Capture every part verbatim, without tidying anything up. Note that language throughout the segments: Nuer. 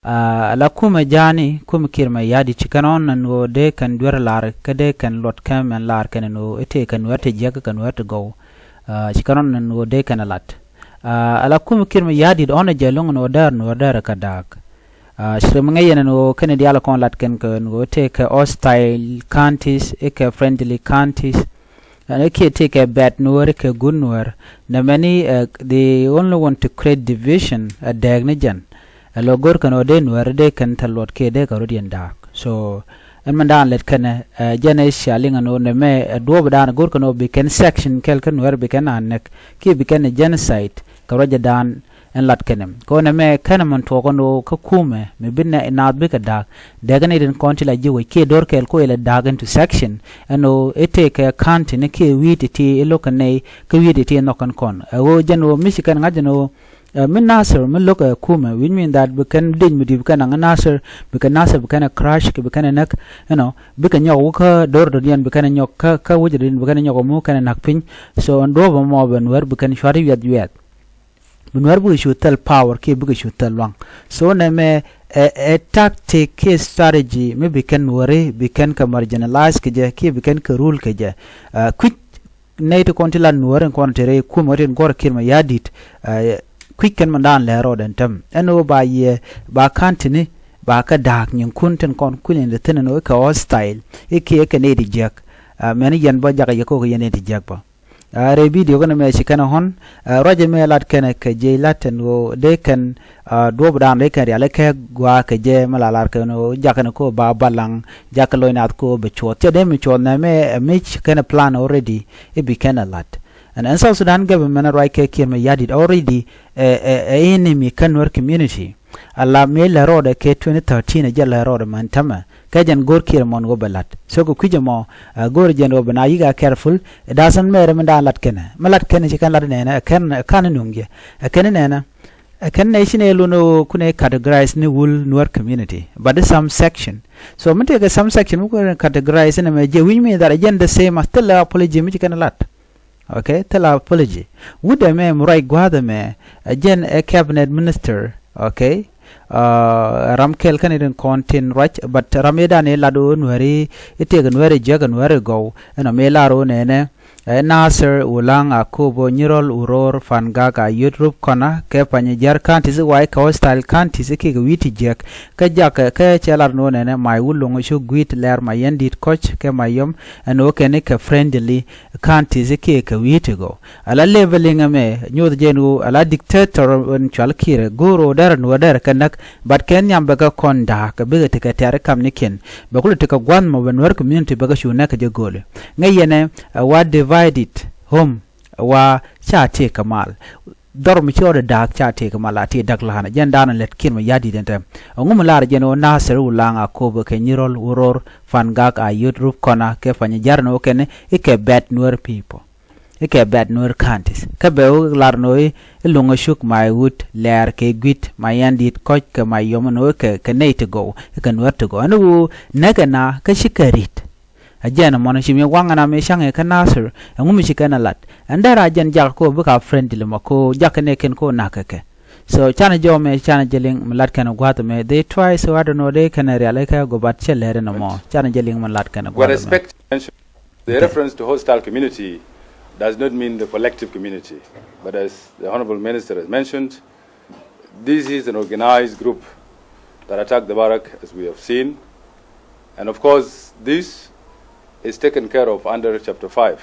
Aa, la kumɛ ja̱a̱ni, kumɛ Kiir Mayardit ci kɛn ɣɔ̱n ɛn ɣöö dee kɛn duer lar kä dee kɛn luɔt kɛ mɛn lar kɛn ɛn ɣöö i̱ tëë kɛ Nuäär ti jiäk kä Nuäär ti gɔw. Aa, ci kɛn ɣɔ̱n ɛn ɣöö dee kɛn ɛ lat. Aa, la kumɛ Kiir Mayardit ɣɔ̱n ɛ jɛ lo̱ŋ ɛn ɣöö däär Nuäär däär ɛ kɛ da̱a̱k. Aa, ci rɛ mi ŋäc yɛn ɛn ɣöö kɛn diaal kɔn lat kɛn kɛ ɛn ɣöö tëë kɛ hostile counties i̱ kɛ friendly counties. Ɛn i̱ kiɛ tëë kɛ bad Nuäär i̱ kɛ good Nuäär. Nɛ mɛni, ɛ, they only want to create division, ɛ dääk ni jɛn. Ɛ lɔ go̱r kɛn ɣöö dee Nuäär dee kɛn thil luɔt kiɛ dee kɛ rot yɛn da̱a̱k. So ɛn mɛn daan lɛt kɛnɛ, ɛ, jɛn ɛ cia liŋ ɛn ɣöö nɛ mɛ, ɛ, duɔ̱ɔ̱p daan go̱r kɛn ɣöö bi kɛn section kɛl kä Nuäär bi kɛn a näk kiɛ bi kɛn ɛ genocide kɛ ruacɛ daan. Ɛn lat kɛnɛ kɛ ɣöö nɛ mɛ kɛnɛ mɛn tuɔɔk ɛn ɣöö kä kumɛ mi bi nɛ naath bikɛ da̱a̱k. Dɛkɛ ni rin kɔn ti la ji̱ wec kiɛ do̱r kɛɛl kuɔ ilɛ da̱a̱k into section. Ɛn ɣöö i̱ tëë kɛ county ni kiɛ wi̱i̱ ti ti i̱ lo̱k kɛ nɛy kä wi̱i̱ ti ti i̱ nhɔk kɛn kɔn ɛ ɣöö jɛn ɣöö mi ci kɛn ŋa̱c ɛn ɣöö, ɛ, mi Nasir mi lo̱k ɛ kumɛ, which mean that bi kɛn dec mi di̱i̱t bi kɛn naŋ Nasir, bi kɛn Nasir bi kɛn ɛ crush kɛ bi kɛn ɛ näk. You know, bikɛ nyɔk wä kä do̱r dɔ̱diɛn bi kɛn ɛ nyɔk kä, kä wec dɔ̱diɛn bi kɛn ɛ nyɔk ɛ mu kɛn ɛ na̱k piny. So ɛn duɔ̱ɔ̱p ɛmɔ bɛ Nuäär bi kɛn cua̱t i̱ wiɛth wiɛth. Bi Nuäär bikɛ cu thil power kiɛ bikɛ cu thil luaŋ. So nɛ mɛ ɛ, ɛ tactic kiɛ strategy mi bi kɛn Nuääri bi kɛn kɛ marginalize kɛ jɛ kiɛ bi kɛn kɛ rule kɛ jɛ. Ɛ, kui̱c nɛy ti kɔn ti lat Nuäär in kɔn te rɛy kumɛ tin guɔ̱r Kiir Mayardit. Ɛ, kui̱c kɛn mɛn daan lɛ rɔɔdɛ ɛn täämɛ ɛn ɣöö ba yɛ ba ka̱n tini ba kɛ da̱a̱k nyinkun tin kɔn kui̱n in te thi̱n ɛn ɣöö kɛ hostile i̱ kiɛ kɛ nɛy ti jiäk. Ɛ, mɛn yɛn bä jakä yɛ kok yɛn nɛy ti jiäk bä. Aa, rɛy bidio kɛn mɛ ci kɛn ɛ ɣɔ̱n. Aa, ruacɛ mɛ lat kɛn kɛ jiɛc lat ɛn ɣöö dee kɛn, aa, duɔ̱ɔ̱p daan dee kɛn rial kɛ gua̱a̱ kɛ jɛ mɛ la lar kɛn ɣöö jak kɛn ko ba balaŋ, jak kɛ lo̱c naath ko bɛ cuɔth. Cɛ dee mi cuɔth nɛ mɛ ɛ mic kɛn plan already i̱ bi kɛn ɛ lat. Ɛn ɛn South Sudan government ruac kɛ Kiir Mayardit already ɛ, ɛ, ɛ enemy kä Nuer community. Ala mëë lɛ rɔɔdɛ kɛ twenty thirteen ɛ jɛ lɛ rɔɔdɛ mɛn tämɛ. Kɛ jɛn go̱r Kiir mɔn ɣöö bɛ la̱t. So kɛ kui̱c ɛmɔ, ɛ, go̱r jɛn ɣöö bɛ na yi̱k a careful. It doesn't matter mi daan la̱t kɛnɛ. Mi la̱t kɛnɛ ci kɛn la̱t nɛnɛ, ɛ kɛn, ɛ ka̱n nuŋ jɛ. Ɛ kɛn nɛnɛ. Ɛ kɛn nɛ ci nɛ lun ɣöö kunɛ categorize ni wul Nuer community. But some section. So mi tëëkɛ some section mi kunɛ categorize ni mɛ jɛ, which mean that ɛ jɛn the same as thilɛ apology mi ci kɛn la̱t. Okay, thilɛ apology. Wut ɛmɛ mi ruac gua̱a̱th ɛmɛ, ɛ jɛn ɛ cabinet minister, okay? Aa, ram kɛl kɛn i̱ rin kɔn tin ruac, but ram i̱ dan i̱ lat ɣöö Nuääri, i̱ tëëk Nuääri jiäk, Nuääri gɔw, ɛn ɔ mi lar ɣöö nɛnɛ, ɛ Nasir, Ulaŋ, Akobo, Nyirɔl, Uror, Pangak, Ayod, Rubkona, kɛ Panyijiar counties i̱ wa̱i̱ kɛ hostile counties i̱ kiɛ kɛ wi̱i̱ ti jiäk, kä jakɛ, kä cɛ lar ni ɣöö nɛnɛ, Mac Wut, Loŋ Cuk, Gui̱t, Lɛr, Mayɛndit, Kɔc, kɛ Mayom, ɛn ɣöö kɛn i̱ kɛ friendly counties kiɛ kɛ wi̱i̱ ti gɔw. Ala leveling ɛmɛ nyoth jɛn ɣöö ala dictator ɛn cual Kiir ɛ go̱o̱r ɣöö dɛr ɛn ɣöö dɛr kɛ näk, but kɛn nhiam bɛ kɛ kɔn da̱a̱k kɛ bikɛ ti kɛ tɛ̈r i̱ kamnikiɛn. Bɛ kulɛ ti kɛ gua̱th mɔ bɛ Nuer community bɛ kɛ cu näk kɛ jɛ go̱o̱li. Ŋäc yɛn ɛ wa divided home wa ca tëëk kɛ mal. Dhɔr mi ci rɔɔdɛ da̱a̱k ca tëëk mal a ti da̱k la̱a̱nɛ jɛn da̱a̱n lät Kiir Mayardit ɛn tɛm. Ɛŋu mi lar jɛn ɣöö Nasir, Ulaŋ, Akobo, kɛ Nyirɔl, Uror, Pangak, Ayod, Rubkona, kɛ Panyijiar ɛn ɣöö kɛn i̱ kɛ bad Nuer people. I̱ kɛ bad Nuer counties. Kä bɛ ɣöö lar ɛn ɣöö i̱ Loŋ Cuk, Mac Wut, Lɛr, kɛ Gui̱t, Mayɛndit, Kɔc, kɛ Mayom ɛn ɣöö kɛ, kɛ nɛy ti gɔw, i̱ kɛ Nuer ti gɔw. Ɛn ɣöö näk ɛn a kä ci kɛ ri̱t. Ɛ jɛn ɛmɔnɔ ci mi waŋ ɛn a mi ca̱ŋ ɛ kä Nasir, ɛŋu mi ci kɛn ɛ lat. Ɛn dee ra jɛn jak kɔ bikɛ a friendly mɔ kɔ jak kɛn ɛ kɛn kɔ nak kɛ kɛ. So canɛ jɔw mɛ canɛ jɛ liŋ mi lat kɛn ɛ gua̱th mɛ, they try so hard ɛn ɣöö dee kɛn ɛ rial ɛ kɛ gobat cɛ lɛr ɛn ɛmɔ. Canɛ jɛ liŋ mi lat kɛn ɛ gua̱th mɛ. With respect, the reference to hostile community does not mean the collective community, but as the Honorable Minister has mentioned, this is an organized group that attacked the barrack, as we have seen. And of course, this is taken care of under Chapter five,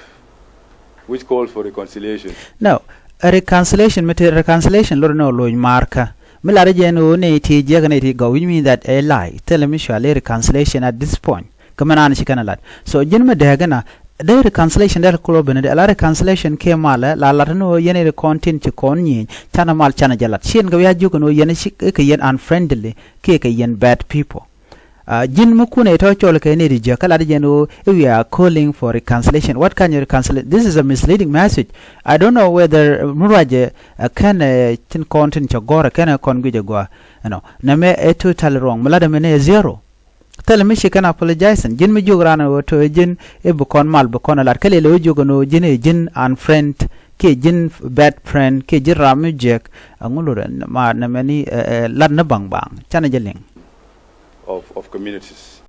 which calls for reconciliation. No, a reconciliation, mi te reconciliation, lor ni ɔ loc markä. Mi lar jɛ ni ɔ ni ti jiɛk ni ti gɔw, which means that a lie. Thilɛ mi cual i̱ reconciliation at this point. Kä mɛn an ci kɛn a lat. So ji̱n mi dee gɛn a dee reconciliation dee kulɔ ben dee a la reconciliation kiɛ malɛ la lat ni ɣöö yɛn i̱ kɔn tin ci kɔn nyieny canɛ mal canɛ jɛ lat. Ci yɛn kɛ wi̱i̱ a jiök ni ɣöö yɛn ci kɛ yɛn unfriendly kiɛ kɛ yɛn bad people. Aa, ji̱n mi kun ɛ tɔ̱ cɔl kɛ ni di jiäk kä lat jɛn ɣöö i̱ we are calling for reconciliation. What kind of reconciliation? This is a misleading message. I don't know whether mi ruacɛ ɛ kɛn ɛ tin kɔn tin cɛ gɔ̱r ɛ kɛn ɛ kɔn guic ɛ gɔaa. Ɛnɔ nɛmɛ ɛ totally wrong. Mi lat ɛmɛ ni ɛ zero. Thilɛ mi ci kɛn apologizing. Ji̱n mi jiök raan ɛ ɣöö to̱ ji̱n i̱ bi kɔn mal bi kɔn ɛ lat. Kä lëë lɛ wä jiök ɛn ɣöö ji̱n i̱ ji̱n unfriend kiɛ ji̱n bad friend kiɛ ji̱n ram mi jiäk, ɛŋu lot ɛ ma nɛmɛ ni, ɛ, ɛ, lat ni baŋ baŋ canɛ jɛ liŋ. Of, of communities.